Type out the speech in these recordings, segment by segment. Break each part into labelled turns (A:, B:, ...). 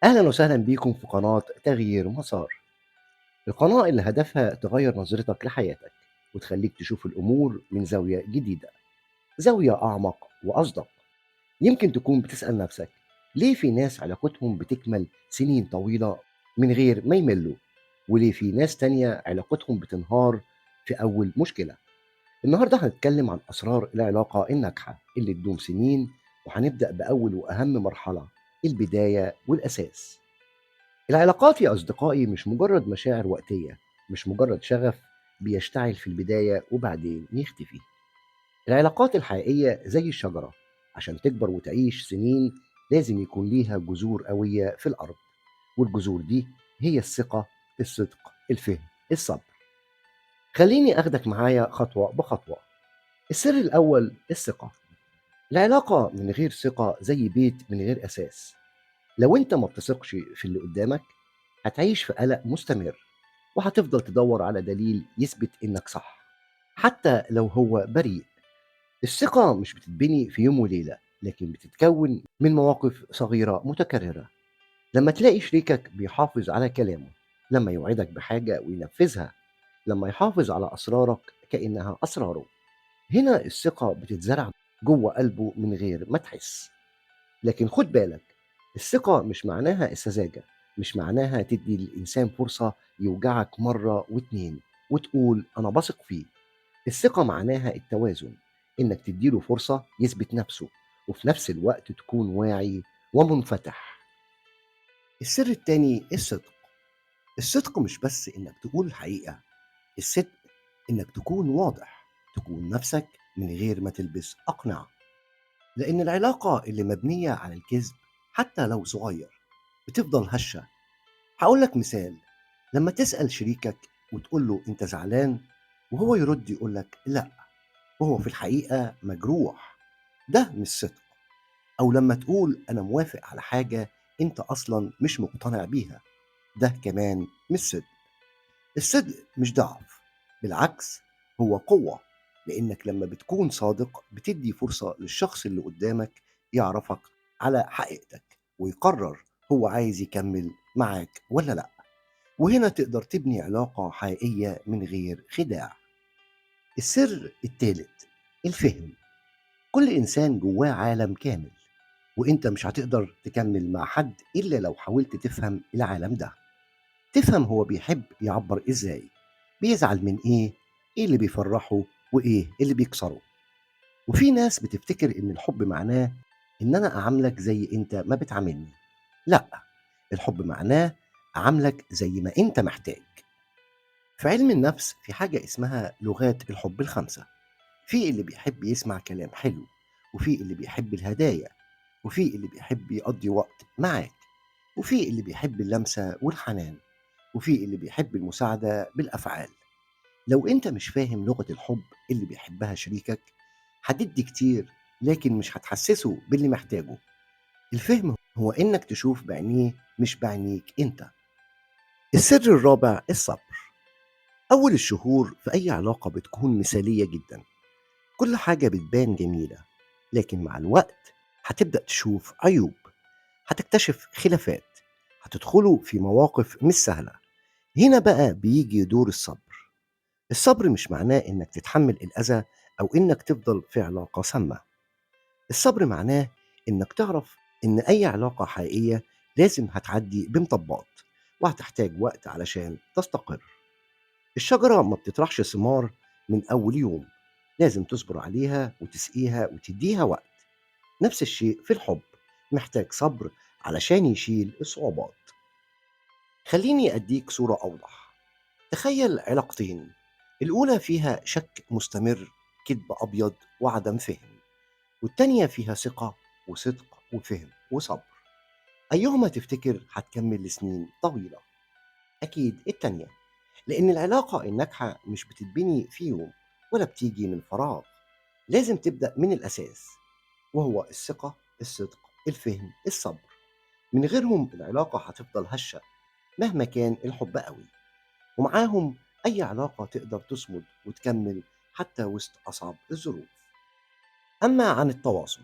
A: أهلا وسهلا بيكم في قناة تغيير مسار، القناة اللي هدفها تغير نظرتك لحياتك وتخليك تشوف الأمور من زاوية جديدة، زاوية أعمق وأصدق. يمكن تكون بتسأل نفسك ليه في ناس علاقتهم بتكمل سنين طويلة من غير ما يملوا، وليه في ناس تانية علاقتهم بتنهار في أول مشكلة. النهاردة هنتكلم عن أسرار العلاقة الناجحة اللي تدوم سنين، وهنبدأ بأول وأهم مرحلة، البداية والأساس. العلاقات يا أصدقائي مش مجرد مشاعر وقتية، مش مجرد شغف بيشتعل في البداية وبعدين يختفي. العلاقات الحقيقية زي الشجرة، عشان تكبر وتعيش سنين لازم يكون ليها جذور قوية في الأرض، والجذور دي هي الثقة، الصدق، الفهم، الصبر. خليني أخدك معايا خطوة بخطوة. السر الأول الثقة. العلاقة من غير ثقة زي بيت من غير أساس. لو أنت ما بتثقش في اللي قدامك هتعيش في قلق مستمر، وهتفضل تدور على دليل يثبت إنك صح حتى لو هو بريء. الثقة مش بتتبني في يوم وليلة، لكن بتتكون من مواقف صغيرة متكررة. لما تلاقي شريكك بيحافظ على كلامه، لما يوعدك بحاجة وينفذها، لما يحافظ على أسرارك كأنها أسراره، هنا الثقة بتتزرع جوه قلبه من غير ما تحس. لكن خد بالك، الثقة مش معناها السذاجة، مش معناها تدي للإنسان فرصة يوجعك مرة واتنين وتقول أنا بثق فيه. الثقة معناها التوازن، إنك تديله فرصة يثبت نفسه وفي نفس الوقت تكون واعي ومنفتح. السر التاني الصدق. الصدق مش بس إنك تقول الحقيقة، الصدق إنك تكون واضح، تكون نفسك من غير ما تلبس أقنعة. لأن العلاقة اللي مبنية على الكذب حتى لو صغير بتفضل هشة. هقول لك مثال، لما تسأل شريكك وتقول له أنت زعلان، وهو يرد يقول لك لا، وهو في الحقيقة مجروح، ده مش صدق. أو لما تقول أنا موافق على حاجة أنت أصلا مش مقتنع بيها، ده كمان مش صدق. الصدق مش ضعف، بالعكس هو قوة، لأنك لما بتكون صادق بتدي فرصة للشخص اللي قدامك يعرفك على حقيقتك ويقرر هو عايز يكمل معاك ولا لأ. وهنا تقدر تبني علاقة حقيقية من غير خداع. السر الثالث الفهم. كل إنسان جواه عالم كامل، وإنت مش هتقدر تكمل مع حد إلا لو حاولت تفهم العالم ده، تفهم هو بيحب يعبر إزاي، بيزعل من إيه، إيه اللي بيفرحه وإيه اللي بيكسره. وفي ناس بتفتكر إن الحب معناه إن أنا أعاملك زي أنت ما بتعاملني. لا، الحب معناه أعاملك زي ما أنت محتاج. في علم النفس في حاجة اسمها لغات الحب الخمسة. في اللي بيحب يسمع كلام حلو، وفي اللي بيحب الهدايا، وفي اللي بيحب يقضي وقت معاك، وفي اللي بيحب اللمسة والحنان، وفي اللي بيحب المساعدة بالأفعال. لو أنت مش فاهم لغة الحب اللي بيحبها شريكك هتدي كتير لكن مش هتحسسه باللي محتاجه. الفهم هو إنك تشوف بعينيه مش بعينيك أنت. السر الرابع الصبر. أول الشهور في أي علاقة بتكون مثالية جدا، كل حاجة بتبان جميلة، لكن مع الوقت هتبدأ تشوف عيوب، هتكتشف خلافات، هتدخلوا في مواقف مش سهلة. هنا بقى بيجي دور الصبر. الصبر مش معناه إنك تتحمل الأذى أو إنك تفضل في علاقة سامة. الصبر معناه إنك تعرف إن أي علاقة حقيقية لازم هتعدي بمطبات وهتحتاج وقت علشان تستقر. الشجرة ما بتطرحش ثمار من أول يوم، لازم تصبر عليها وتسقيها وتديها وقت. نفس الشيء في الحب، محتاج صبر علشان يشيل الصعوبات. خليني أديك صورة أوضح. تخيل علاقتين، الأولى فيها شك مستمر، كذب أبيض وعدم فهم، والتانية فيها ثقة وصدق وفهم وصبر. أيهما تفتكر هتكمل لسنين طويلة؟ أكيد التانية، لأن العلاقة الناجحة مش بتتبني في يوم ولا بتيجي من فراغ، لازم تبدأ من الأساس، وهو الثقة، الصدق، الفهم، الصبر. من غيرهم العلاقة هتفضل هشة مهما كان الحب قوي، ومعاهم أي علاقة تقدر تصمد وتكمل حتى وسط أصعب الظروف. أما عن التواصل،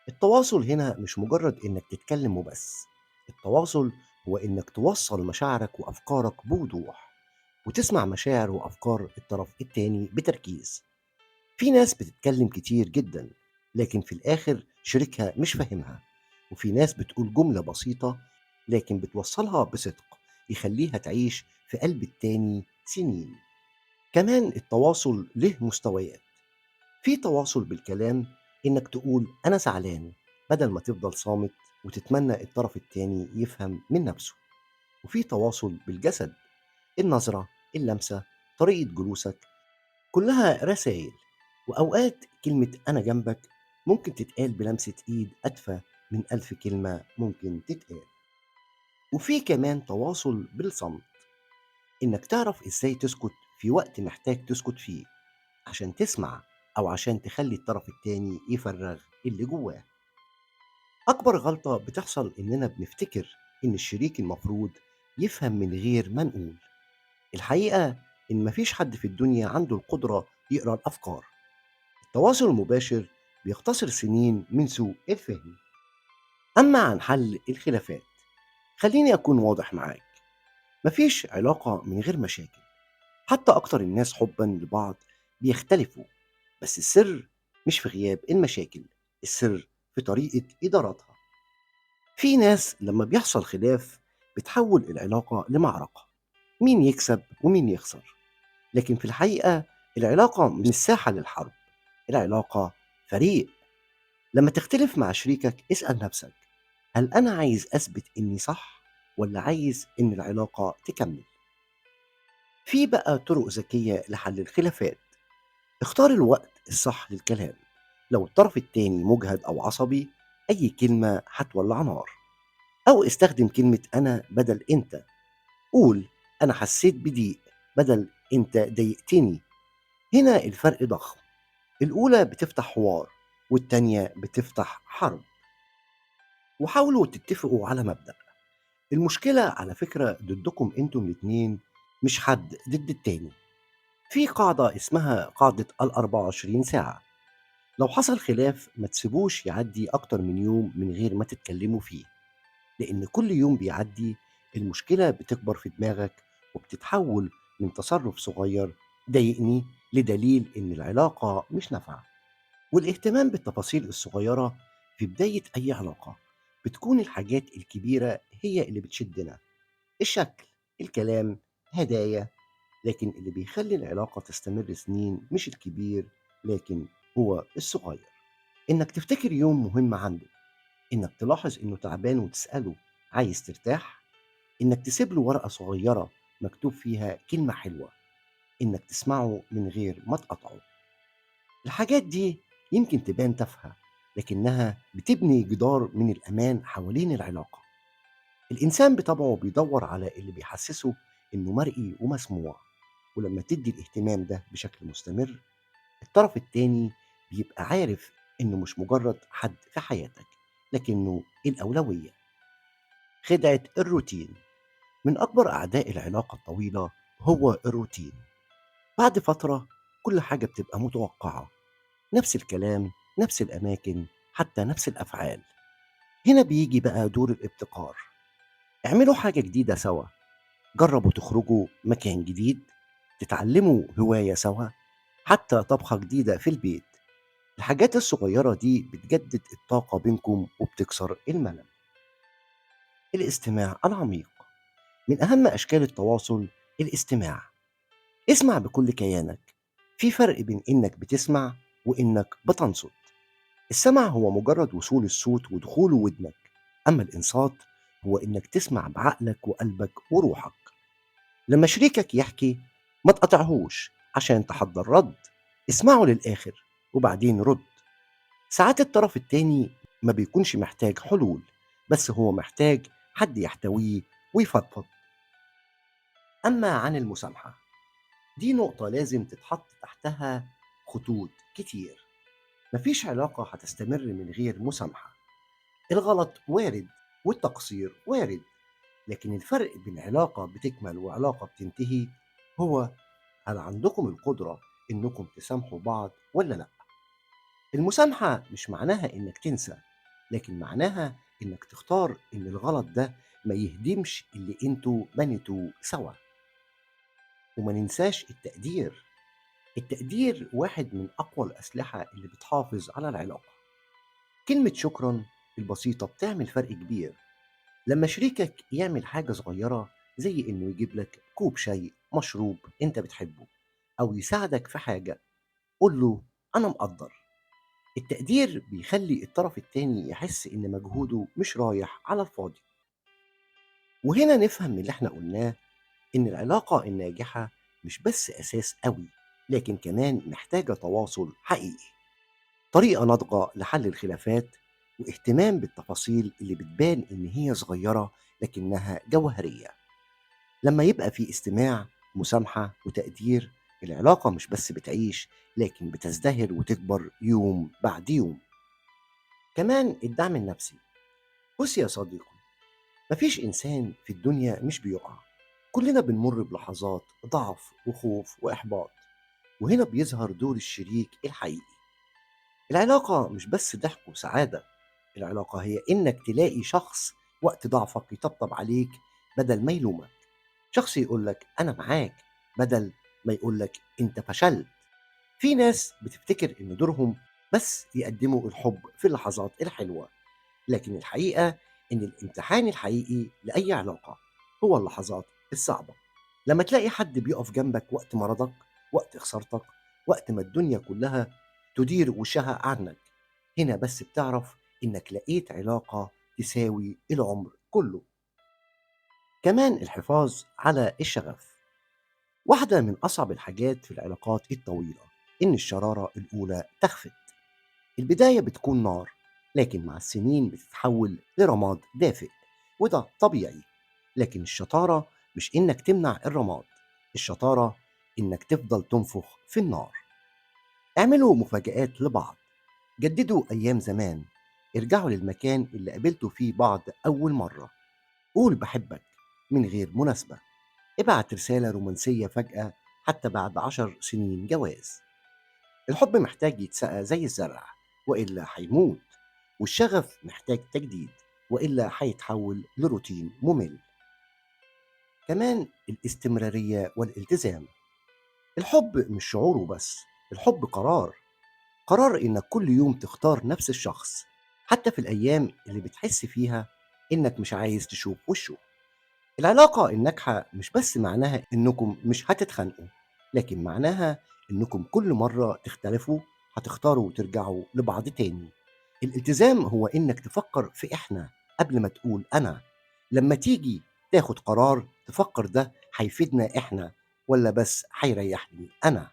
A: التواصل هنا مش مجرد إنك تتكلم وبس، التواصل هو إنك توصل مشاعرك وأفكارك بوضوح، وتسمع مشاعر وأفكار الطرف التاني بتركيز. في ناس بتتكلم كتير جدا لكن في الآخر شريكها مش فاهمها، وفي ناس بتقول جملة بسيطة لكن بتوصلها بصدق يخليها تعيش في قلب التاني سنين. كمان التواصل له مستويات. في تواصل بالكلام، إنك تقول أنا زعلان بدل ما تفضل صامت وتتمنى الطرف التاني يفهم من نفسه. وفي تواصل بالجسد، النظرة، اللمسة، طريقة جلوسك، كلها رسائل. وأوقات كلمة أنا جنبك ممكن تتقال بلمسة إيد أدفى من 1000 كلمة ممكن تتقال. وفي كمان تواصل بالصمت، إنك تعرف إزاي تسكت في وقت محتاج تسكت فيه عشان تسمع أو عشان تخلي الطرف التاني يفرغ اللي جواه. أكبر غلطة بتحصل إننا بنفتكر إن الشريك المفروض يفهم من غير ما نقول. الحقيقة إن مفيش حد في الدنيا عنده القدرة يقرأ الأفكار. التواصل المباشر بيختصر سنين من سوء الفهم. أما عن حل الخلافات، خليني أكون واضح معاك، مفيش علاقة من غير مشاكل. حتى أكتر الناس حباً لبعض بيختلفوا، بس السر مش في غياب المشاكل، السر في طريقة إدارتها. في ناس لما بيحصل خلاف بتحول العلاقة لمعركة، مين يكسب ومين يخسر. لكن في الحقيقة العلاقة مش ساحة للحرب، العلاقة فريق. لما تختلف مع شريكك اسأل نفسك، هل أنا عايز أثبت إني صح ولا عايز إن العلاقة تكمل؟ في بقى طرق ذكية لحل الخلافات. اختار الوقت الصح للكلام. لو الطرف التاني مجهد أو عصبي، أي كلمة هتولع نار. أو استخدم كلمة أنا بدل أنت. قول أنا حسيت بضيق بدل أنت ضايقتني. هنا الفرق ضخم، الأولى بتفتح حوار والتانية بتفتح حرب. وحاولوا تتفقوا على مبدأ. المشكلة على فكرة ضدكم انتم الاتنين، مش حد ضد التاني. في قاعدة اسمها قاعدة 24 ساعة. لو حصل خلاف ما تسيبوش يعدي أكتر من يوم من غير ما تتكلموا فيه، لأن كل يوم بيعدي المشكلة بتكبر في دماغك وبتتحول من تصرف صغير ضايقني لدليل إن العلاقة مش نافعة. والاهتمام بالتفاصيل الصغيرة في بداية أي علاقة بتكون الحاجات الكبيرة هي اللي بتشدنا، الشكل، الكلام، هدايا. لكن اللي بيخلي العلاقة تستمر سنين مش الكبير، لكن هو الصغير. إنك تفتكر يوم مهم عنده، إنك تلاحظ إنه تعبان وتسأله عايز ترتاح، إنك تسيب له ورقة صغيرة مكتوب فيها كلمة حلوة، إنك تسمعه من غير ما تقاطعه. الحاجات دي يمكن تبان تافهة، لكنها بتبني جدار من الأمان حوالين العلاقة. الإنسان بطبعه بيدور على اللي بيحسسه إنه مرئي ومسموع، ولما تدي الاهتمام ده بشكل مستمر، الطرف التاني بيبقى عارف إنه مش مجرد حد في حياتك، لكنه الأولوية. خدعة الروتين. من أكبر أعداء العلاقة الطويلة هو الروتين. بعد فترة كل حاجة بتبقى متوقعة، نفس الكلام، نفس الأماكن، حتى نفس الأفعال. هنا بيجي بقى دور الابتكار. اعملوا حاجة جديدة سوا، جربوا تخرجوا مكان جديد، تتعلموا هواية سوا، حتى طبخة جديدة في البيت. الحاجات الصغيرة دي بتجدد الطاقة بينكم وبتكسر الملل. الاستماع العميق. من أهم أشكال التواصل الاستماع. اسمع بكل كيانك. في فرق بين إنك بتسمع وإنك بتنصت. السمع هو مجرد وصول الصوت ودخوله ودنك، أما الإنصات هو إنك تسمع بعقلك وقلبك وروحك. لما شريكك يحكي ما تقطعهوش عشان تحضر رد، اسمعه للآخر وبعدين رد. ساعات الطرف التاني ما بيكونش محتاج حلول، بس هو محتاج حد يحتويه ويفضفض. أما عن المسامحة، دي نقطة لازم تتحط تحتها خطوط كتير. مفيش علاقة هتستمر من غير مسامحة. الغلط وارد والتقصير وارد، لكن الفرق بين علاقة بتكمل وعلاقة بتنتهي هو هل عندكم القدرة إنكم تسامحوا بعض ولا لأ. المسامحة مش معناها إنك تنسى، لكن معناها إنك تختار إن الغلط ده ما يهدمش اللي انتوا بنيتوه سوا. وما ننساش التقدير. التقدير واحد من أقوى الأسلحة اللي بتحافظ على العلاقة. كلمة شكراً البسيطة بتعمل فرق كبير. لما شريكك يعمل حاجة صغيرة زي إنه يجيب لك كوب شاي، مشروب أنت بتحبه، أو يساعدك في حاجة، قول له أنا مقدر. التقدير بيخلي الطرف التاني يحس إن مجهوده مش رايح على الفاضي. وهنا نفهم من اللي احنا قلناه إن العلاقة الناجحة مش بس أساس قوي، لكن كمان محتاجة تواصل حقيقي، طريقة ناضجة لحل الخلافات، واهتمام بالتفاصيل اللي بتبان إن هي صغيرة لكنها جوهرية. لما يبقى في استماع، مسامحة، وتقدير، العلاقة مش بس بتعيش، لكن بتزدهر وتكبر يوم بعد يوم. كمان الدعم النفسي. بص يا صديقي، مفيش إنسان في الدنيا مش بيقع. كلنا بنمر بلحظات ضعف وخوف وإحباط، وهنا بيظهر دور الشريك الحقيقي. العلاقة مش بس ضحك وسعادة، العلاقة هي إنك تلاقي شخص وقت ضعفك يطبطب عليك بدل ما يلومك، شخص يقولك أنا معاك بدل ما يقولك أنت فشلت. في ناس بتفتكر إن دورهم بس يقدموا الحب في اللحظات الحلوة، لكن الحقيقة إن الامتحان الحقيقي لأي علاقة هو اللحظات الصعبة. لما تلاقي حد بيقف جنبك وقت مرضك، وقت خسارتك، وقت ما الدنيا كلها تدير وشها عنك، هنا بس بتعرف إنك لقيت علاقة تساوي العمر كله. كمان الحفاظ على الشغف. واحدة من أصعب الحاجات في العلاقات الطويلة إن الشرارة الأولى تخفت. البداية بتكون نار، لكن مع السنين بتتحول لرماد دافئ، وده طبيعي. لكن الشطارة مش إنك تمنع الرماد، الشطارة إنك تفضل تنفخ في النار. اعملوا مفاجآت لبعض، جددوا أيام زمان، ارجعوا للمكان اللي قابلتوا فيه بعض أول مرة، قول بحبك من غير مناسبة، ابعت رسالة رومانسية فجأة حتى بعد 10 سنين جواز. الحب محتاج يتسقى زي الزرع وإلا هيموت، والشغف محتاج تجديد وإلا هيتحول لروتين ممل. كمان الاستمرارية والالتزام. الحب مش شعوره بس، الحب قرار. قرار إنك كل يوم تختار نفس الشخص حتى في الأيام اللي بتحس فيها إنك مش عايز تشوف وشه. العلاقة الناجحة مش بس معناها إنكم مش هتتخانقوا، لكن معناها إنكم كل مرة تختلفوا هتختاروا وترجعوا لبعض تاني. الالتزام هو إنك تفكر في إحنا قبل ما تقول أنا. لما تيجي تاخد قرار تفكر ده هيفيدنا إحنا ولا بس هيريحني أنا.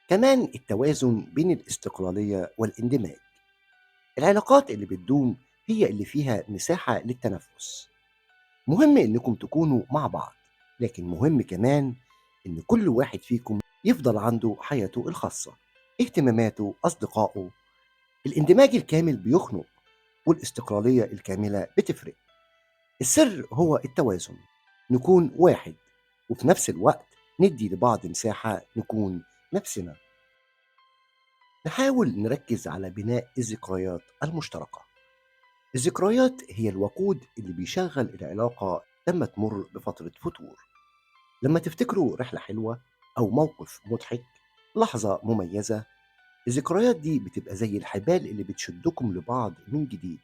A: كمان التوازن بين الاستقلالية والاندماج. العلاقات اللي بتدوم هي اللي فيها مساحة للتنفس. مهم إنكم تكونوا مع بعض، لكن مهم كمان إن كل واحد فيكم يفضل عنده حياته الخاصة، اهتماماته، أصدقائه. الاندماج الكامل بيخنق، والاستقلالية الكاملة بتفرق. السر هو التوازن، نكون واحد وفي نفس الوقت ندي لبعض مساحة نكون نفسنا. نحاول نركز على بناء الذكريات المشتركة. الذكريات هي الوقود اللي بيشغل العلاقة لما تمر بفترة فتور. لما تفتكروا رحلة حلوة أو موقف مضحك، لحظة مميزة، الذكريات دي بتبقى زي الحبال اللي بتشدكم لبعض من جديد.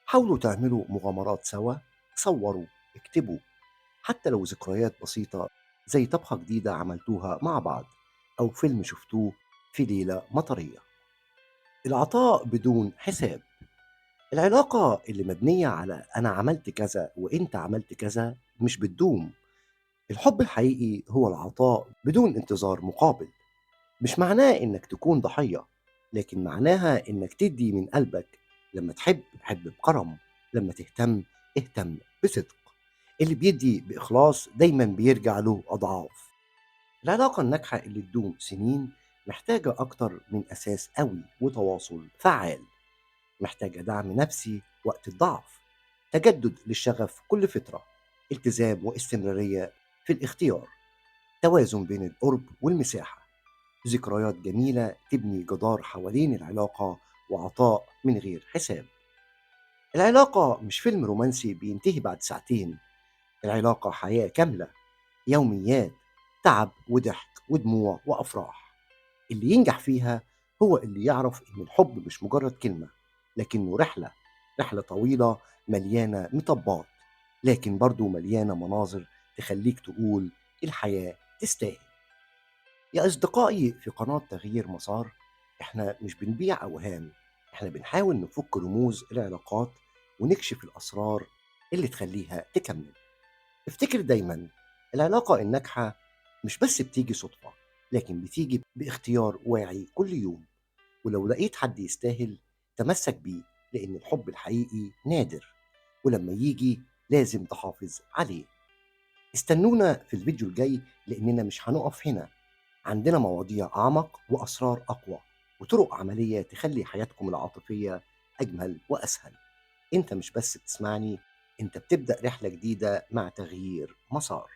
A: حاولوا تعملوا مغامرات سوا، صوروا، اكتبوا، حتى لو ذكريات بسيطة زي طبخة جديدة عملتوها مع بعض أو فيلم شفتوه في ليلة مطرية. العطاء بدون حساب. العلاقة اللي مبنية على أنا عملت كذا وإنت عملت كذا مش بتدوم. الحب الحقيقي هو العطاء بدون انتظار مقابل. مش معناه إنك تكون ضحية، لكن معناها إنك تدي من قلبك. لما تحب حب بكرم، لما تهتم اهتم بصدق. اللي بيدي بإخلاص دايما بيرجع له أضعاف. العلاقة الناجحة اللي تدوم سنين محتاجة أكتر من أساس قوي وتواصل فعال، محتاجة دعم نفسي وقت الضعف، تجدد للشغف كل فترة، التزام واستمرارية في الاختيار، توازن بين القرب والمساحة، ذكريات جميلة تبني جدار حوالين العلاقة، وعطاء من غير حساب. العلاقة مش فيلم رومانسي بينتهي بعد ساعتين، العلاقة حياة كاملة، يوميات، تعب وضحك ودموع وأفراح. اللي ينجح فيها هو اللي يعرف إن الحب مش مجرد كلمة، لكنه رحلة، رحلة طويلة مليانة مطبات، لكن برضو مليانة مناظر تخليك تقول الحياة تستاهل. يا أصدقائي في قناة تغيير مسار، إحنا مش بنبيع أوهام، إحنا بنحاول نفك رموز العلاقات ونكشف الأسرار اللي تخليها تكمل. افتكر دايما، العلاقة الناجحة مش بس بتيجي صدفة، لكن بتيجي باختيار واعي كل يوم. ولو لقيت حد يستاهل تمسك بيه، لأن الحب الحقيقي نادر، ولما يجي لازم تحافظ عليه. استنونا في الفيديو الجاي، لأننا مش هنقف هنا، عندنا مواضيع أعمق وأسرار أقوى وطرق عملية تخلي حياتكم العاطفية أجمل وأسهل. أنت مش بس بتسمعني، أنت بتبدأ رحلة جديدة مع تغيير مسار.